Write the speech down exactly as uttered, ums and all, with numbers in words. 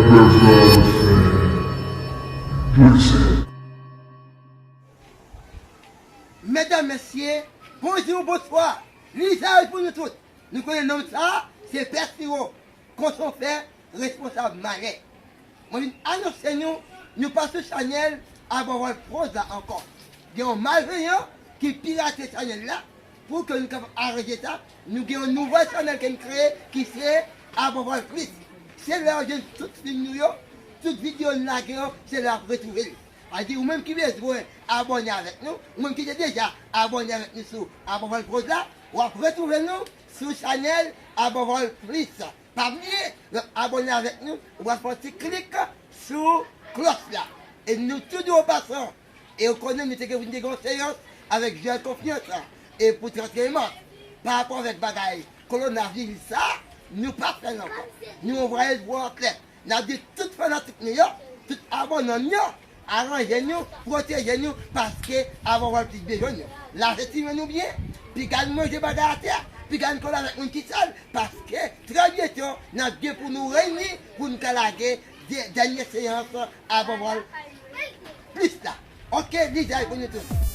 Pèp la ap fè pwosè. Medam, mesye, bonjou, bonswa. Lizaj pou nou tout. Nou konnen nonm sa, se Pè Siwo, konson fè, responsab malè. Mwen vin anonse nou, nou pa sou chanèl Abòvwal Pwoz la ankò. Gen yon malveyan ki pirate chanèl la. Pou ke nou kapab aranje sa, nou gen yon nouvèl chanèl ke n kreye ki se Abòvwal Plis. Se la w jwenn tout fim nou yo, tout videyo n lage yo, se la w ap retwouve l. Sa di, ou menm ki bezwen abòne avèk nou, ou menm ki te deja abòne avèk nou sou Abòvwal Pwoz la, w ap retwouve nou sou chanèl Abòvwal Plis. Pa bliye, lè w ap abòne avèk nou, ou pral fè yon ti klik sou klòch la. E nou tou di w an pasan, e w konnen nou te gen, nou te gen yon seyans avèk Joel Confiance e pou trannteyen mas. Pa rapò avèk bagay kowonaviris sa, nou pa fè l ankò. Nou anvwaye l pou anklè. N ap di tout fanatik nou yo, tout abòne n yo, aranje nou, pwoteje nou, paske Abòvwal Plis bezwen nou. Lave ti men nou byen, piga n manje bagay atè, piga n kole avèk moun ki sal, paske trè byento n ap gen pou nou reyini pou n ka lage dè-, dènye seyans Abòvwal Plis la. Oke, lizaj pou nou tout.